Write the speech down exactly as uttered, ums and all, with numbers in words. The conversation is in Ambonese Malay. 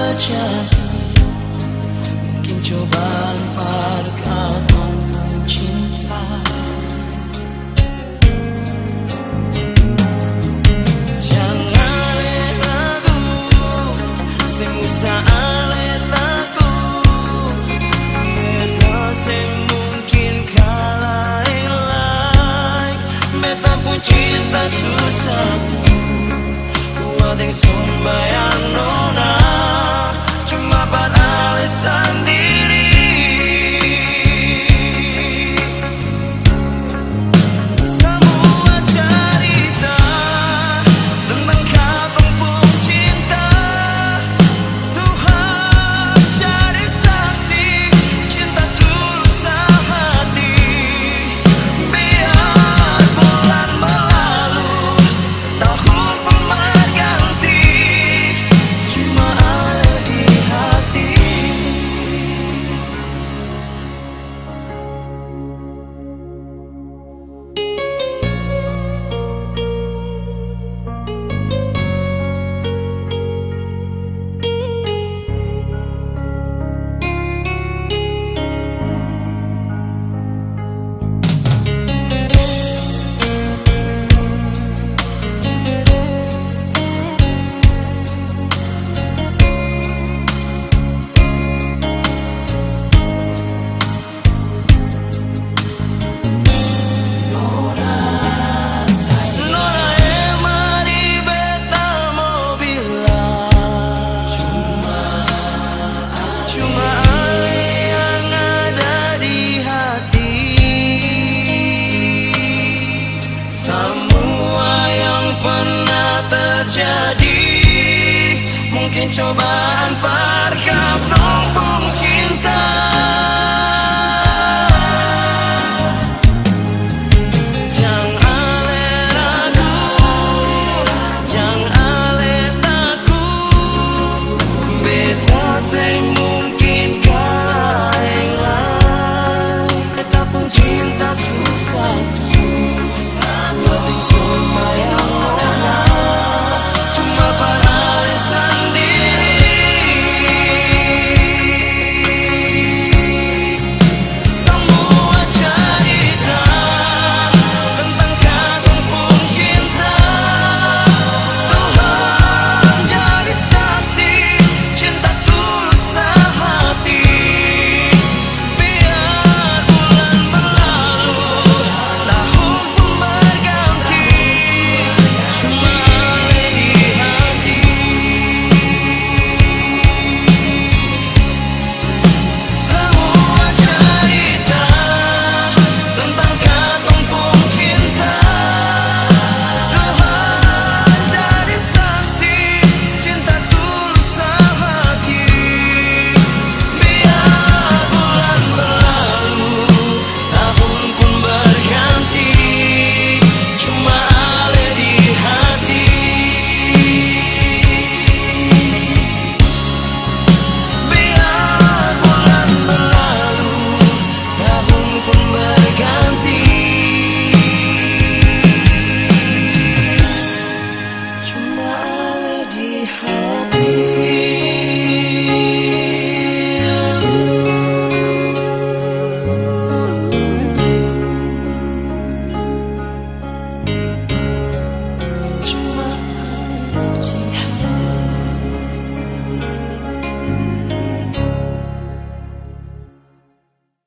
terjadi, mungkin cobaan par katong pung cinta. Jang ale ragu, seng usah ale taku, beta seng mungkin kalah lai. Beta pung cinta su satu, kuat deng sombayang nona, cuma par ale sandiri. Samua carita tentang katong pung cinta, Tuhan jadi saksi, cinta tulus sahati. Biar bulan berlalu, tahun pun berganti, cuma ada di hati. Nona e, mari beta mo bilang, cuma, cuma ale yang ada di hati. Samua yang pernah terjadi mungkin cobaan par katong.